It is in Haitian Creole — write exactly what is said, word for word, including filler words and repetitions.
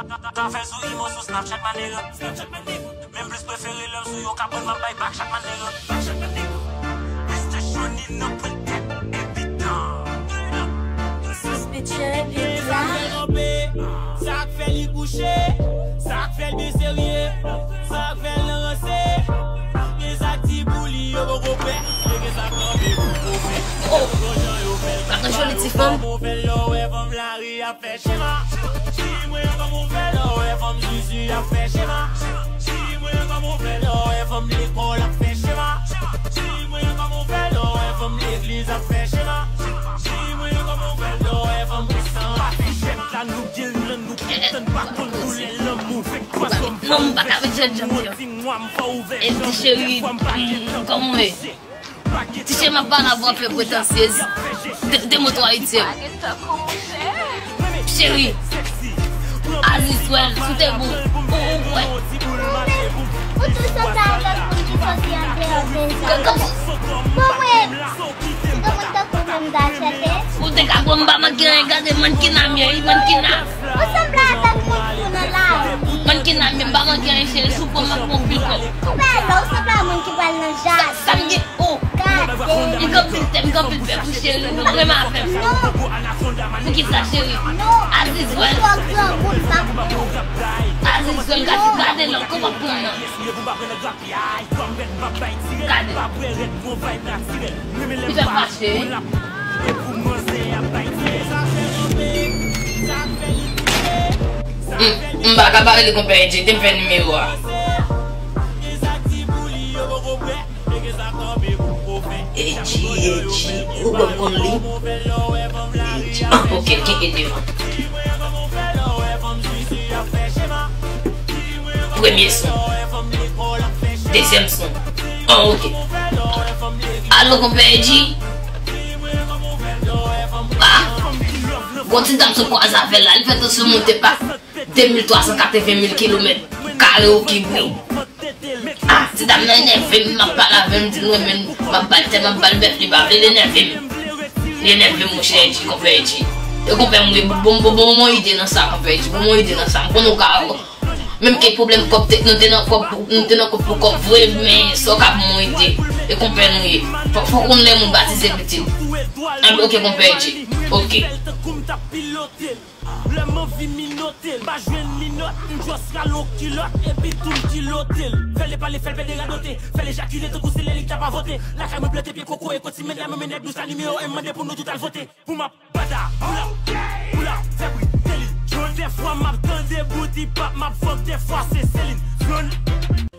Sa fè sou imo, sou Snapchat, my nigga. Men m plis prefere lè m sou yo, ka pran m ap bay back chak, my nigga. Mister Shoni nan pwen tèt evidan. Sis pitchè, evidan. Sa k fè li kouche, sa k fè l byen serye, sa k fè l nan ranse. Gen sa k di pou li, yo poko kwè. Men gen sa k kanpe pou pwofè. Oh! Gade joli ti fanm. Fè lè w wè fanm lari ap fè chema. Di mwen kòman w fè lè w wè fanm Zuzu ap fè chema. Di mwen kòman w fè lè w wè fanm lekòl ap fè chema. Di mwen kòman w fè lè w wè fanm legliz ap fè chema. Di mwen kòman w fè lè w wè fanm presan ap fè chema. Jèt la nou di l nan nou kontan pa konn doulè lanmou. Fèk pwason m pa ouvè. Non, m pa ka met jèt janm yo. Ti nwa m pa ouvè. E di cheri, kòman w ye? Ti cheri, m ap pale avè w, fè pretansyez. De, de mo twa ityèm. Cheri. Aziz, wè, si w te bon, ou, ou kwè. Ou tou sanble avèk moun ki soti andeyò peyi. Bon, mwen, si te moun tankou mwen, m ta aksepte. Ou te ka bon, m pa manke anyen, gade mannkina m ye, wi, mannkina. Ou sanble avèk moun fou nan lari. Mannkina m ye, m pa manke anyen, cheri, si w pran m ap pran pil kòb. Ou pa wè, ou sanble a moun ki pral nan jaden. Sa m gen, oh. Gade. M gen anpil tè, m gen anpil pè pou cheri, ou renmen avè m. Non. Poukisa, cheri? Non. Aziz, wè. Ou twò grangou, m p ap pran w. Aziz, wè, gade, gade lòk, ou p ap pran m nan. Gade. Li fè fache, wi. M, m pa ka pa rele konpè Edji, te m fè nimewo a. Edji, Edji, ou kwè m konn li? Edji, ah, ok, kenbe devan. Premye son. Dezyèm son. Ah, ok. Alo, konpè Edji? Ah, gon ti dam sot kwaze avè l la, li fè tansyon monte pa de mil twa san katreven mil kilomèt kare, ok, bro. Ah, ti dam nan enève m, m ap pale avè l, m di l renmen l, m ap ba l tè, m ap ba l bèf, li pa vle, li enève m. Li enève m, monchè Edji, konpè Edji. E konpè m, wi, bon, bon, bon, bon ide nan sa, konpè Edji, bon, bon ide nan sa. M konnen w ka, menm ke pwoblèm kòb, te, nou te nan kòb, nou te nan kòb pou kòb vre, men sa w ka pou mwen ide. E konpè nou ye. Fò, fò konn lè moun batize pitit. Enben, ok, konpè Edji. Ok. Lè m anvi minote l, pa jwenn minòt, m just rale yon kilòt, epi tou m kilote l. Fè l pale, fè l pede radote, fè l ejakile tankou se lè li t ap avote. Lakay mwen plante pye koko e kontinye la, men nèg dous la nimewo en, mande pou nou tout al vote. Pou m ap Bada, pull up, pull up, fè bri, teli, jòn. Dèfwa m ap tande bout hip hop, m ap fòk, dèfwa se Selin, jòn.